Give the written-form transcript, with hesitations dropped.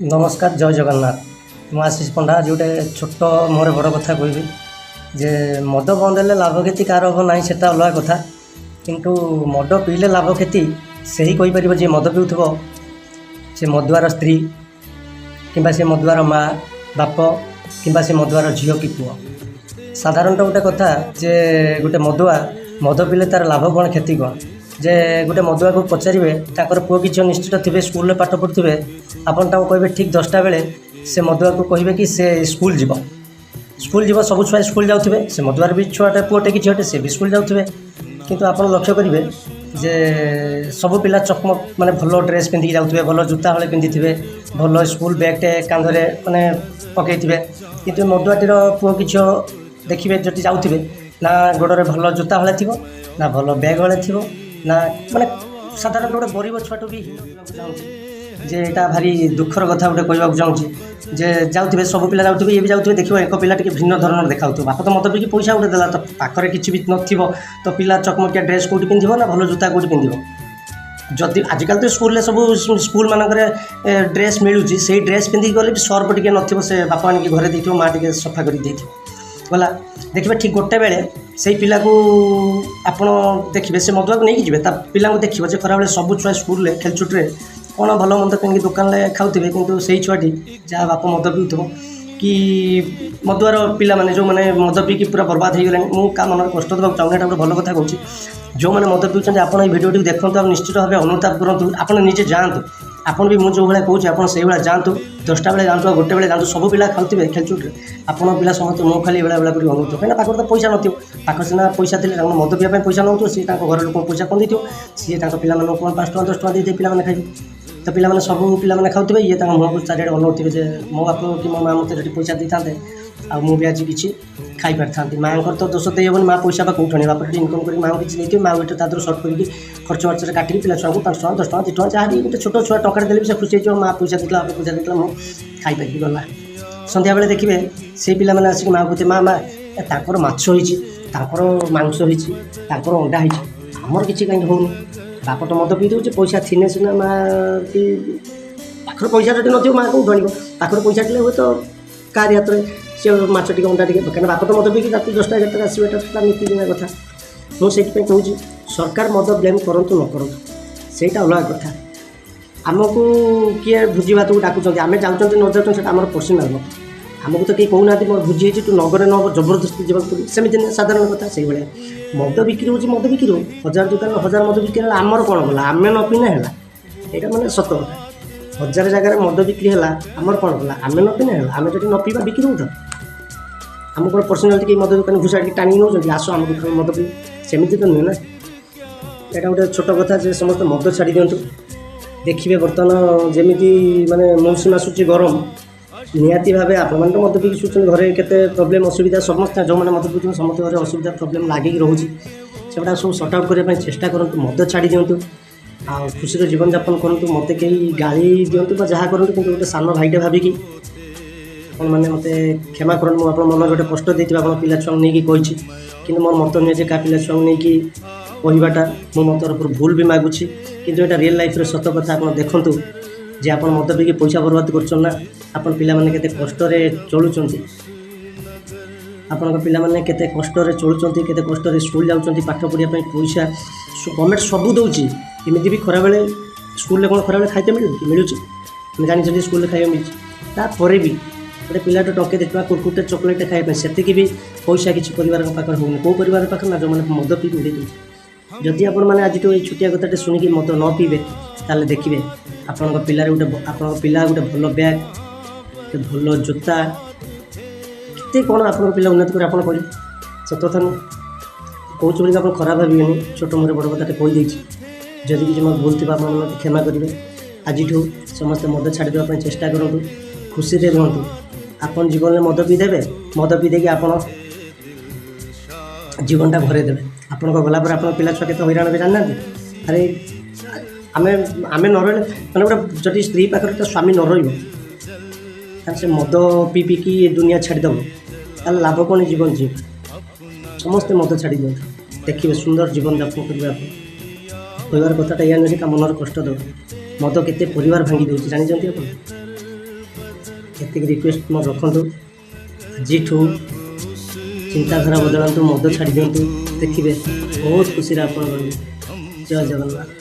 ନମସ୍କାର, ଜୟ ଜଗନ୍ନାଥ। ମୁଁ ଆଶିଷ ପଣ୍ଡା। ଆଜି ଗୋଟେ ଛୋଟ ମୋର ବଡ଼ କଥା କହିବି ଯେ ମଦ ବନ୍ଦ ହେଲେ ଲାଭ କ୍ଷତି କାହାର ହେବ ନାହିଁ, ସେଟା ଅଲଗା କଥା। କିନ୍ତୁ ମଦ ପିଇଲେ ଲାଭ କ୍ଷତି ସେହି କହିପାରିବ ଯିଏ ମଦ ପିଉଥିବ, ସେ ମଦୁଆର ସ୍ତ୍ରୀ କିମ୍ବା ସେ ମଦୁଆର ମା ବାପ କିମ୍ବା ସେ ମଦୁଆର ଝିଅ କି ପୁଅ। ସାଧାରଣତଃ ଗୋଟେ କଥା ଯେ ଗୋଟେ ମଦୁଆ ମଦ ପିଇଲେ ତା'ର ଲାଭ କ'ଣ, କ୍ଷତି କ'ଣ? ଯେ ଗୋଟେ ମଦୁଆକୁ ପଚାରିବେ, ତାଙ୍କର ପୁଅ କି ଝିଅ ନିଶ୍ଚିତ ଥିବେ, ସ୍କୁଲରେ ପାଠ ପଢ଼ୁଥିବେ। ଆପଣ ତାଙ୍କୁ କହିବେ, ଠିକ୍ 10ଟା ବେଳେ ସେ ମଦୁଆକୁ କହିବେ କି ସେ ସ୍କୁଲ ଯିବ, ସ୍କୁଲ ଯିବ। ସବୁ ଛୁଆ ସ୍କୁଲ ଯାଉଥିବେ, ସେ ମଦୁଆର ବି ଛୁଆଟା, ପୁଅଟେ କି ଝିଅଟେ, ସେ ବି ସ୍କୁଲ ଯାଉଥିବେ। କିନ୍ତୁ ଆପଣ ଲକ୍ଷ୍ୟ କରିବେ ଯେ ସବୁ ପିଲା ଚକମକ, ମାନେ ଭଲ ଡ୍ରେସ୍ ପିନ୍ଧିକି ଯାଉଥିବେ, ଭଲ ଜୋତା ହଳେ ପିନ୍ଧିଥିବେ, ଭଲ ସ୍କୁଲ ବ୍ୟାଗ୍ଟେ କାନ୍ଧରେ ମାନେ ପକାଇଥିବେ। କିନ୍ତୁ ମଦୁଆଟିର ପୁଅ କି ଝିଅ ଦେଖିବେ ଯଦି ଯାଉଥିବେ, ନା ଗୋଡ଼ରେ ଭଲ ଜୋତା ହଳେ ଥିବ, ନା ଭଲ ବ୍ୟାଗ୍ ହଳେ ଥିବ, ନା ମାନେ ସାଧାରଣତଃ ଗୋଟେ ଗରିବ ଛୁଆଠୁ ବି ହୀନ କହିବାକୁ ଚାହୁଁଛି ଯେ ଏଇଟା ଭାରି ଦୁଃଖର କଥା। ଗୋଟେ କହିବାକୁ ଚାହୁଁଛି ଯେ ଯାଉଥିବେ, ସବୁ ପିଲା ଯାଉଥିବେ, ଇଏ ବି ଯାଉଥିବେ। ଦେଖିବ ଏକ ପିଲା ଟିକେ ଭିନ୍ନ ଧରଣର ଦେଖାଉଥିବ। ବାପା ତ ମଦ ପିଇକି ପଇସା ଗୋଟେ ଦେଲା, ତ ପାଖରେ କିଛି ବି ନଥିବ, ତ ପିଲା ଚକମକିଆ ଡ୍ରେସ୍ କେଉଁଠି ପିନ୍ଧିବ, ନା ଭଲ ଜୋତା କେଉଁଠି ପିନ୍ଧିବ? ଯଦି ଆଜିକାଲି ତ ସ୍କୁଲରେ ସବୁ ସ୍କୁଲମାନଙ୍କରେ ଡ୍ରେସ୍ ମିଳୁଛି, ସେଇ ଡ୍ରେସ୍ ପିନ୍ଧିକି ଗଲେ ବି ସର୍ଫ ଟିକେ ନଥିବ, ସେ ବାପା ଆଣିକି ଘରେ ଦେଇଥିବ, ମା ଟିକେ ସଫା କରିକି ଦେଇଥିବ। ଗଲା, ଦେଖିବେ ଠିକ୍ ଗୋଟେ ବେଳେ ସେଇ ପିଲାକୁ ଆପଣ ଦେଖିବେ, ସେ ମଦୁଆକୁ ନେଇକି ଯିବେ, ତା ପିଲାଙ୍କୁ ଦେଖିବ ଯେ ଖରାବେଳେ ସବୁ ଛୁଆ ସ୍କୁଲରେ ଖେଳଛୁଟିରେ କ'ଣ ଭଲ ମନ୍ଦ କିଣିକି ଦୋକାନରେ ଖାଉଥିବେ। କିନ୍ତୁ ସେଇ ଛୁଆଟି ଯାହା ବାପ ମଦ ପିଉଥିବ କି ମଦୁଆର ପିଲାମାନେ, ଯେଉଁମାନେ ମଦ ପିଇକି ପୁରା ବର୍ବାଦ ହେଇଗଲେଣି। ମୁଁ କାହା ମନରେ କଷ୍ଟ ଦେବାକୁ ଚାହୁଁନି, ଏଇଟା ଗୋଟେ ଭଲ କଥା କହୁଛି। ଯେଉଁମାନେ ମଦ ପିଉଛନ୍ତି, ଆପଣ ଏଇ ଭିଡ଼ିଓଟିକୁ ଦେଖନ୍ତୁ ଆଉ ନିଶ୍ଚିତ ଭାବେ ଅନୁତାପ କରନ୍ତୁ। ଆପଣ ନିଜେ ଯାଆନ୍ତୁ, ଆପଣ ବି ମୁଁ ଯେଉଁ ଭଳିଆ କହୁଛି, ଆପଣ ସେଇଭଳିଆ ଯାଆନ୍ତୁ। 10ଟା ବେଳେ ଯାଆନ୍ତୁ ଆଉ ଗୋଟେ ବେଳେ ଯାଆନ୍ତୁ, ସବୁ ପିଲା ଖାଉଥିବେ ଖେଳଛୁଟିରେ, ଆପଣଙ୍କ ପିଲା ସମସ୍ତେ ମୁହଁ ଖାଲି ଏଭଳିଆ ଏଭଳିଆ କରି ଅନଉଥିବ। କାହିଁକିନା ପାଖରେ ତ ପଇସା ନଥିବ। ପାଖରେ ସିନା ପଇସା ଥିଲେ, ତାଙ୍କ ମଦ ପିଇବା ପାଇଁ ପଇସା ନଉଥିବ, ସିଏ ତାଙ୍କ ଘର ଲୋକଙ୍କୁ ପଇସା କ'ଣ ଦେଇଥିବ? ସିଏ ତାଙ୍କ ପିଲାମାନଙ୍କୁ କ'ଣ 5 ଟଙ୍କା 10 ଟଙ୍କା ଦେଇଥିବେ, ପିଲାମାନେ ଖାଇବେ। ତ ପିଲାମାନେ, ସବୁ ପିଲାମାନେ ଖାଉଥିବେ, ଇଏ ତାଙ୍କ ମୁହଁକୁ ଚାରିଆଡ଼େ ଅନଉଥିବେ ଯେ ମୋ ବାପ କି ମୋ ମା ମୋତେ ଯଦି ପଇସା ଦେଇଥାନ୍ତେ, ଆଉ ମୁଁ ବି ଆଜି କିଛି ଖାଇପାରିଥାନ୍ତି। ମାଆଙ୍କର ତ ଦୋଷ ଦେଇହେବନି, ମା ପଇସା ବା କେଉଁଠୁ ଆଣିବ? ବାପ ଯଦି ଇନକମ୍ କରିକି ମାଆଙ୍କୁ କିଛି ଦେଇଥିବେ, ମା ଗୋଟେ ତା ଦେହରୁ ସର୍ଟ କରିକି ଖର୍ଚ୍ଚ ବାର୍ଚ୍ଚରେ କାଟିକି ପିଲା ଛୁଆଙ୍କୁ 5 ଟଙ୍କା, 10 ଟଙ୍କା, 2 ଟଙ୍କା, ଯାହା ବି ଗୋଟେ ଛୋଟ ଛୁଆ ଟଙ୍କାଟେ ଦେଲେ ବି ସେ ଖୁସି ହେଇଯିବ, ମା ପଇସା ଦେଇଥିଲା, ବାପା ପଇସା ଦେଇଥିଲା, ମୁଁ ଖାଇପାରିବି। ଗଲା, ସନ୍ଧ୍ୟାବେଳେ ଦେଖିବେ ସେଇ ପିଲାମାନେ ଆସିକି ମାଆକୁ କହୁଥିବେ, ମା, ମା, ଏ ତାଙ୍କର ମାଛ ହେଇଛି, ତାଙ୍କର ମାଂସ ହେଇଛି, ତାଙ୍କର ଅଣ୍ଡା ହେଇଛି, ଆମର କିଛି କାହିଁକି ହେଉନି? ବାପ ତ ମଦ ପିଇ ଦେଉଛି। ପଇସା ଥିନେ ସିନା ମା ବି ପାଖରେ, ପଇସା ଯଦି ନଥିବ, ମା କେଉଁଠୁ ଆଣିବ? ପାଖରେ ପଇସା ଥିଲେ ହୁଏତ କାହାରି ହାତରେ ସେ ମାଛ ଟିକେ, ଅଣ୍ଡା ଟିକେ। କାହିଁକିନା ବାପ ତ ମଦ ପିଇକି ରାତି 10ଟା 11ଟାରେ ଆସିବ, ଏଟା ତା ନୀତିଦିନିଆ କଥା। ମୁଁ ସେଇଥିପାଇଁ କହୁଛି, ସରକାର ମଦ ବ୍ଲେମ୍ କରନ୍ତୁ ନ କରନ୍ତୁ, ସେଇଟା ଅଲଗା କଥା। ଆମକୁ କିଏ ଭୋଜି ଭାତକୁ ଡାକୁଛନ୍ତି, ଆମେ ଯାଉଛନ୍ତି ନ ଯାଉଛନ୍ତି, ସେଇଟା ଆମର ପର୍ସନାଲ୍ ମତ। ଆମକୁ ତ କେହି କହୁନାହାନ୍ତି, ମୋର ଭୋଜି ହେଇଛି, ତୁ ନଗଲେ ନ ହେବ, ଜବରଦସ୍ତି ଯିବାକୁ ପଡ଼ିବ, ସେମିତି ନୁହେଁ। ସାଧାରଣ କଥା, ସେଇଭଳିଆ ମଦ ବିକ୍ରି ହେଉଛି, ମଦ ବିକ୍ରି ହଉ। ହଜାର ଦୋକାନରେ ହଜାର ମଦ ବିକ୍ରି ହେଲା, ଆମର କ'ଣ ଗଲା? ଆମେ ନ ପିଇଲେ ହେଲା। ଏଇଟା ମାନେ ସତ କଥା। ହଜାର ଜାଗାରେ ମଦ ବିକ୍ରି ହେଲା, ଆମର କ'ଣ ଗଲା? ଆମେ ନ ପିଇଲେ ହେଲା। ଆମେ ଯଦି ନ ପିଇବା, ବିକ୍ରି ହେଉ ତ। ଆମକୁ କ'ଣ ପର୍ସନାଲି କେହି ମଦ ଦୋକାନ ଘୁଷାଡ଼ିକି ଟାଣିକି ନେଉଛନ୍ତି, ଆସ ଆମ ଦୋକାନ ମଦ ପିଇ? ସେମିତି ତ ନୁହେଁ ନା। ଏଇଟା ଗୋଟେ ଛୋଟ କଥା ଯେ ସମସ୍ତେ ମଦ ଛାଡ଼ି ଦିଅନ୍ତୁ। ଦେଖିବେ ବର୍ତ୍ତମାନ ଯେମିତି ମାନେ ମୌସୁମୀ ଆସୁଛି, ଗରମ ନିହାତି ଭାବେ। ଆପଣମାନେ ତ ମଦ ପିଇକି ଶୋଉଛନ୍ତି, ଘରେ କେତେ ପ୍ରୋବ୍ଲେମ୍ ଅସୁବିଧା। ସମସ୍ତେ ଯେଉଁମାନେ ମଦ ପିଉଛନ୍ତି, ସମସ୍ତେ ଘରେ ଅସୁବିଧା ପ୍ରୋବ୍ଲେମ୍ ଲାଗିକି ରହୁଛି। ସେଗୁଡ଼ା ସବୁ ସର୍ଟ ଆଉଟ୍ କରିବା ପାଇଁ ଚେଷ୍ଟା କରନ୍ତୁ, ମଦ ଛାଡ଼ି ଦିଅନ୍ତୁ ଆଉ ଖୁସିରେ ଜୀବନଯାପନ କରନ୍ତୁ। ମୋତେ କେହି ଗାଳି ଦିଅନ୍ତୁ ବା ଯାହା କରନ୍ତୁ, କିନ୍ତୁ ଗୋଟେ ସାନ ଭାଇଟେ ଭାବିକି ଆପଣମାନେ ମୋତେ କ୍ଷମା କରନ୍ତୁ। ମୁଁ ଆପଣଙ୍କ ମନରେ ଗୋଟେ କଷ୍ଟ ଦେଇଥିବି, ଆପଣ ପିଲା ଛୁଆଙ୍କୁ ନେଇକି କହିଛି। କିନ୍ତୁ ମୋର ମତ ନୁହେଁ ଯେ କାହା ପିଲା ଛୁଆଙ୍କୁ ନେଇକି କହିବାଟା। ମୁଁ ମୋ ତରଫରୁ ଭୁଲ ବି ମାଗୁଛି, କିନ୍ତୁ ଏଇଟା ରିଏଲ୍ ଲାଇଫ୍ର ସତ କଥା। ଆପଣ ଦେଖନ୍ତୁ ଯେ ଆପଣ ମଦ ପିଇକି ପଇସା ବର୍ବାଦ କରୁଛନ୍ତି ନା, ଆପଣ ପିଲାମାନେ କେତେ କଷ୍ଟରେ ଚଳୁଛନ୍ତି? ଆପଣଙ୍କ ପିଲାମାନେ କେତେ କଷ୍ଟରେ ଚଳୁଛନ୍ତି, କେତେ କଷ୍ଟରେ ସ୍କୁଲ ଯାଉଛନ୍ତି ପାଠ ପଢ଼ିବା ପାଇଁ? ପଇସା ଗଭର୍ଣ୍ଣମେଣ୍ଟ ସବୁ ଦେଉଛି। ଏମିତି ବି ଖରାବେଳେ ସ୍କୁଲରେ କ'ଣ ଖରାବେଳେ ଖାଇତେ ମିଳୁନି କି? ମିଳୁଛି। ଆମେ ଜାଣିଛନ୍ତି ସ୍କୁଲରେ ଖାଇବା ମିଳୁଛି। ତାପରେ ବି ଗୋଟେ ପିଲାଟା ଟଙ୍କେ 2 ଟଙ୍କା କୁରକୁରଟେ, ଚକୋଲେଟ୍ ଖାଇବା ପାଇଁ ସେତିକି ବି ପଇସା କିଛି ପରିବାରଙ୍କ ପାଖରେ ହେଉନି। କେଉଁ ପରିବାର ପାଖରେ ନା, ଯେଉଁମାନେ ମଦ ପିଇକି ଉଡ଼େଇ ଦେଉଛି। ଯଦି ଆପଣମାନେ ଆଜିଠୁ ଏଇ ଛୋଟିଆ କଥାଟେ ଶୁଣିକି ମଦ ନ ପିଇବେ, ତାହେଲେ ଦେଖିବେ ଆପଣଙ୍କ ପିଲାରେ ଗୋଟେ, ଆପଣଙ୍କ ପିଲା ଗୋଟେ ଭଲ ବ୍ୟାଗ୍, ଗୋଟେ ଭଲ ଜୋତା, କେତେ କ'ଣ ଆପଣଙ୍କ ପିଲା ଉନ୍ନତି କରି। ଆପଣ କହିଲେ ସତ କଥା ନୁହଁ କହୁଛି ବୋଲି ଆପଣ ଖରାପ ଭାବିବେନି। ଛୋଟ ମୋର ବଡ଼ କଥାଟେ କହିଦେଇଛି। ଯଦି କିଛି ମୋର ଭୁଲ ଥିବ, ଆପଣ ମୋତେ କ୍ଷମା କରିବେ। ଆଜିଠୁ ସମସ୍ତେ ମଦ ଛାଡ଼ିଦେବା ପାଇଁ ଚେଷ୍ଟା କରନ୍ତୁ, ଖୁସିରେ ରୁହନ୍ତୁ। ଆପଣ ଜୀବନରେ ମଦ ପିଇଦେବେ, ମଦ ପିଇ ଦେଇକି ଆପଣ ଜୀବନଟା ଭରେଇ ଦେବେ। ଆପଣଙ୍କ ଗଲା ପରେ ଆପଣଙ୍କ ପିଲା ଛୁଆ କେତେ ହଇରାଣ ହେବେ ଜାଣିନାହାନ୍ତି? ଆରେ ଆମେ ନ ରହିଲେ, ମାନେ ଗୋଟେ ଯଦି ସ୍ତ୍ରୀ ପାଖରେ ତା ସ୍ୱାମୀ ନ ରହିବ, ତାହେଲେ ସେ ମଦ ପିଇ ପିଇକି ଏ ଦୁନିଆ ଛାଡ଼ିଦେବ, ତାହେଲେ ଲାଭ କ'ଣ ଜୀବନ ଜୀବ? ସମସ୍ତେ ମଦ ଛାଡ଼ି ଦିଅନ୍ତୁ, ଦେଖିବେ ସୁନ୍ଦର ଜୀବନଯାପନ କରିବେ ଆପଣ। କହିବାର କଥାଟା ଏଇଆ ନୁହେଁ ଯେ କା ମନରେ କଷ୍ଟ ଦେବ। ମଦ କେତେ ପରିବାର ଭାଙ୍ଗି ଦେଉଛି ଜାଣିଛନ୍ତି ଆପଣ? ଏତିକି ରିକ୍ୱେଷ୍ଟ ମୋର ରଖନ୍ତୁ। ଆଜିଠୁ ଚିନ୍ତାଧାରା ବଦଳାନ୍ତୁ, ମଦ ଛାଡ଼ି ଦିଅନ୍ତୁ, ଦେଖିବେ ବହୁତ ଖୁସିରେ ଆପଣ ରହିବେ। ଜୟ ଜଗନ୍ନାଥ।